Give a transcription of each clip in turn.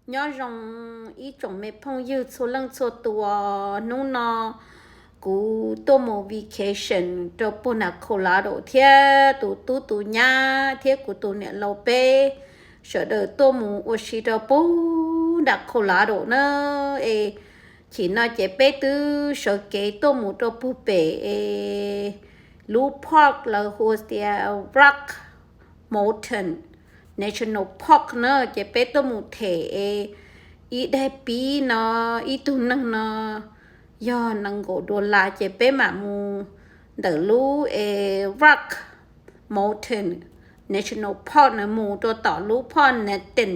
Nyob zoo ib tsoom me phooj ywg txhua leej txhua tus, hnub no kuv tuaj mus vacation rau puag nram Colorado thiab tus tub tus nyab thiab kuv tus niam laus peb sawv daws tuaj mus ua si rau puag nram Colorado na. Es chim no ces peb twb sawv kev tuaj mus rau puag pem es lub park lawv hu tias Rock Mountain National Park na, ces peb tuaj mus them es ib daim pib no, ib tug neeg no yog nees nkaum dollar ces peb mam mus ntawm lub es Rock Mountain National Park na mus rau tom lub Park National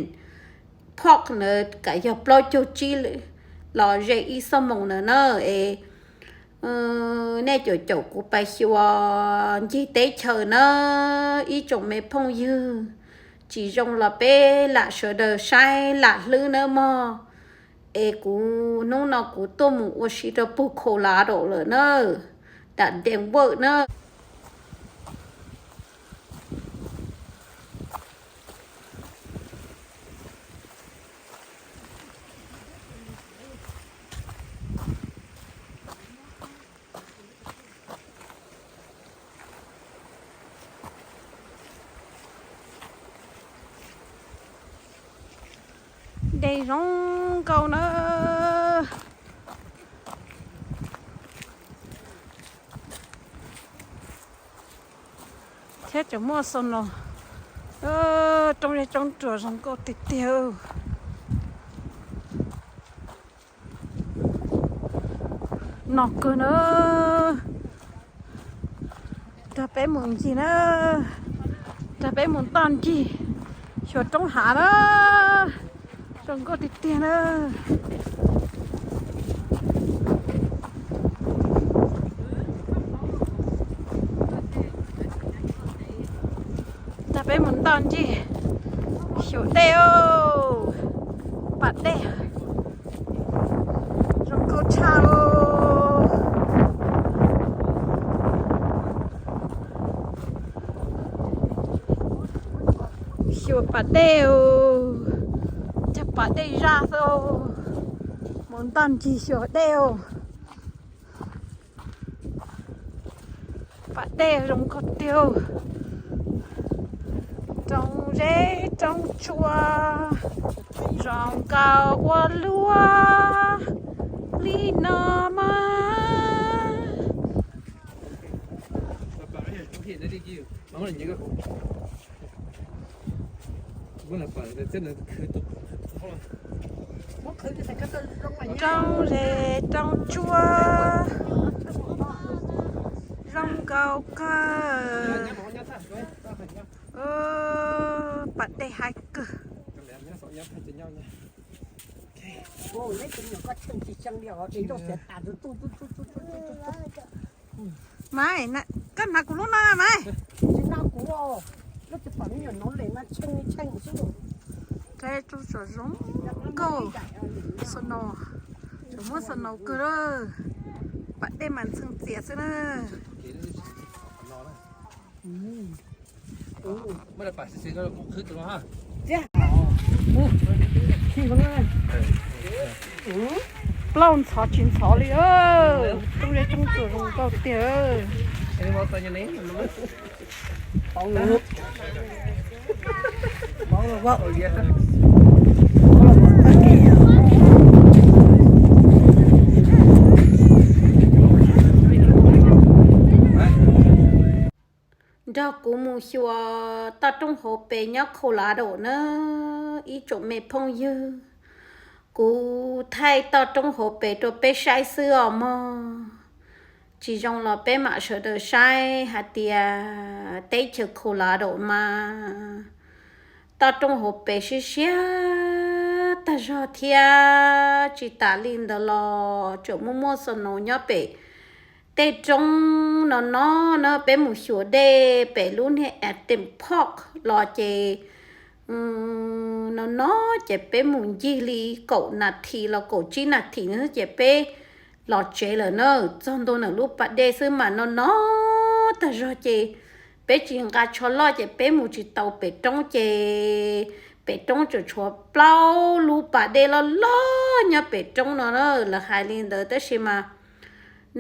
Park na, kav yog plaub caug tsib los ze ib xuab moos na na. Es nej caum caum kuv pais xyuas ncig teb chaws na, ib tsoom me phooj ywg. Tsis zoo los peb lam sawv daws saib lam hlwb nawb mog. Es kuv hnub no kuv tuaj mus ua si rau puag Colorado lawm na, nram Denver na. Dej zoo nkauj na. Thiab tseem muaj snow, roob zeb roob tsuas zoo nkauj tiag tiag. No kawg na. Rau peb mus ncig na, rau peb mus ntoj ncig xyuas roob hav na. Zoo nkauj tiag tiag na. Rau peb mus ntoj ncig xyuas dej, pas dej zoo nkauj tshaj. Xyuas pas dej, cog pas dej zaj xwb. Mus ntoj ncig xyuas dej. Pas dej zoo nkauj tiag. Roob zeb roob tsuas zoo nkauj ua luaj li no mas. Roob zeb roob tsuas zoo nkauj kawg. Pas dej haib kawg. Maiv, koj hnav kuv lub no na Maiv. Roob tsuas zoo nkauj, snow, tseem muaj snow kawg lawm. Pas dej mas ntxhee txias xwb na. Plaub ntxhov tsis ntxhov li, roob zeb roob tsuas zoo nkauj tiag. Nrog kuv mus xyuas toj roob hauv pes nyob Colorado na, ib tsoom me phooj ywg. Kuv thaij toj roob hauv pes rau peb saib xwb os mog. Tsis zoo los peb mam sawv daws saib hais tias teb chaws Colorado mas toj roob hauv pes siab siab tag zog thiab. Tsis tas li ntawd los tseem muaj muaj snow nyob pem tej roob no no na. Peb mus xyuas dej pem lub niag Eden Park los ces no no ces peb mus ncig li kaum nas this los kaum tsib nas this na ces peb los tsev lawm na. Txog ntua ntawm lub pas dej xwb mas no no tag zog ces peb tsis nqa tsho loj ces peb mus tsis tau pem roob ces pem roob tseem tshuav plaub lub pas dej loj loj nyob pem roob no na. Lawv hais li ntawd tab sis mas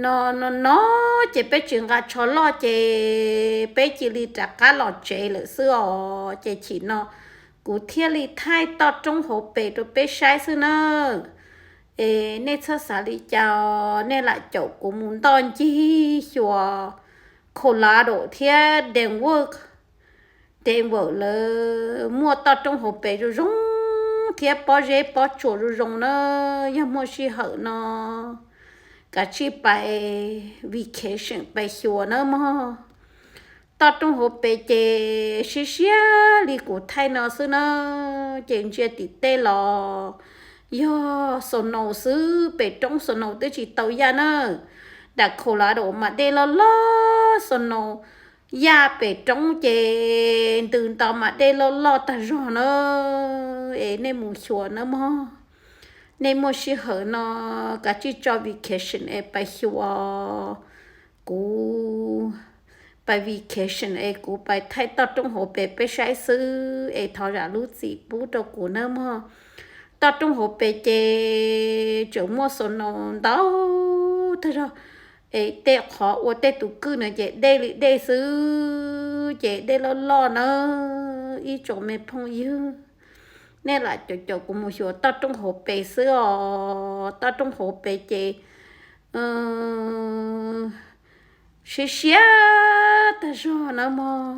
no no no ces peb tsis nqa tsho loj ces peb cia li rov qab los tsev lawm xwb os. Ces chim no kuv thiaj li thaij toj roob hauv pes rau peb saib xwb na. Es nej txhob xav li cas, nej lam caum kuv mus ntoj ncig xyuas Colorado thiab Denver. Denver lawv muaj toj roob hauv pes zoo zoo thiab pob zeb pob tsuas zoo zoo na. Yog muaj sij hawm no kav tsij pais vacation pais xyuas na mog. Toj roob hauv pes ces siab siab li kuv thaij no xwb na. Ces ntsia tim tej los yog snow xwb, pem roob snow twb tsis tau yaj na. Dam Colorado mas dej loj loj, snow yaj pem roob ces ntws nto mas dej loj loj tag zog na. Es nej mus xyuas na mog. Nej muaj sij hawm no kav tsij tso vacation es pais xyuas. Kuv pais vacation es kuv pais thaij toj roob hauv pes peb saib xwb es thov zam lub txim pub rau kuv nawb mog. Toj roob hauv pes ces tseem muaj snow ntau tag zog, es tej qhov ua tej tus kwj no ces dej li dej xwb ces dej loj loj na ib tsoom me phooj ywg. Nej lam caum caum kuv mus xyuas toj roob hauv pes xwb os. Toj roob hauv pes ces siab siab tag zog na mog.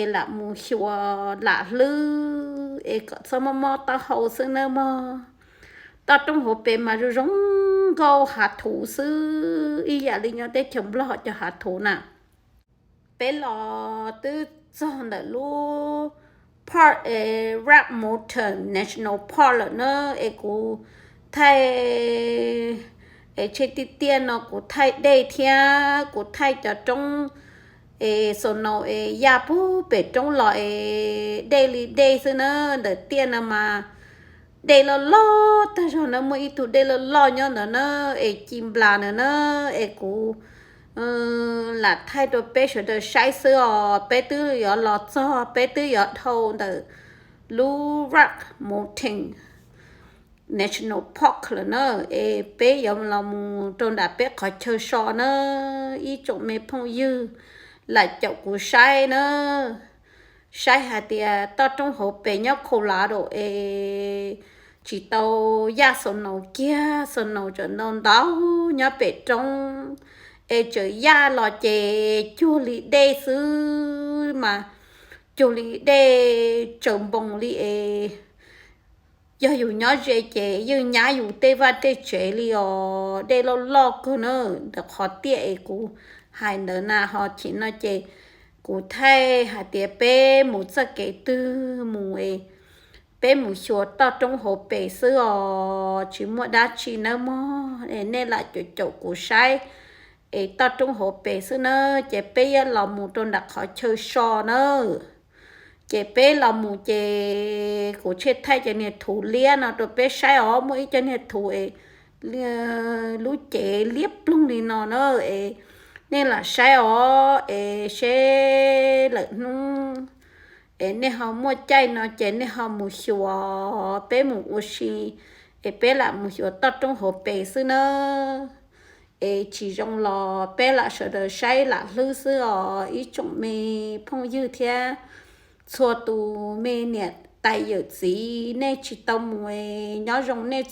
Es lam mus xyuas lam hlwb es kom txhob mob mob taub hau xwb na mog. Toj roob hauv pes mas zoo zoo nkauj hav thuv xwb ib yam li nyob teb chaws Nplog cov hav thuv na. Peb los twb txog ntawm lub park es Rocky Mountain National Park lawm na. Es kuv thaij es tshe tiaj tiaj no kuv thaij dej thiab kuv thaij cov roob es snow es yaj puag pem roob los es dej li dej xwb na. Ntawm tiaj no mas dej loj loj tag zog na, muaj ib tug dej loj loj nyob ntawd na, es ci nplas ntawd na. Es kuv lam thaij rau peb sawv daws saib xwb os. Peb twb yuav los txog, peb twb yuav dhau ntawm lub Rocky Mountain National Park lawm na. Es peb yuav los mus rau nram peb qhov chaw so na, ib tsoom me phooj ywg lam caum kuv saib na. Saib hais tias toj roob hauv pes nyob Colorado es tsis tau yaj snow kiag, snow tseem ntau ntau nyob pem roob, es tseem yaj los ces cuag li dej xwb mas, cuag li dej tsaws npoo li es yog yus nyob ze ces yeej nyab yus tej vaj tej tsev li os, dej loj loj kawg na. Ntawm qhov tiaj es kuv hais ntawd na, ho chim no ces kuv thaij hais tias peb mus txoj kev twg mus es peb mus xyuas toj roob hauv pes xwb os, tsis muaj dab tsi nawb mog. Es nej lam caum caum kuv saib es toj roob hauv pes xwb na, ces peb yuav los mus rau nram qhov chaw so na. Ces peb los mus ces kuv tsij thaij cov niag thuv liab no rau peb saib os, muaj ib cov niag thuv es lub cev liab ploog li no na, es nej lam saib os, es seb lawm hnub es nej ho muaj caij no ces nej ho mus xyuas, peb mus ua si, es peb lam mus xyuas toj roob hauv pes xwb na. Es tsis zoo los peb lam sawv daws saib lam hlwb xwb os ib tsoom me phooj ywg thiab txhua tus me niam tais yawm txiv, nej tsis tau mus es nyob zoo nej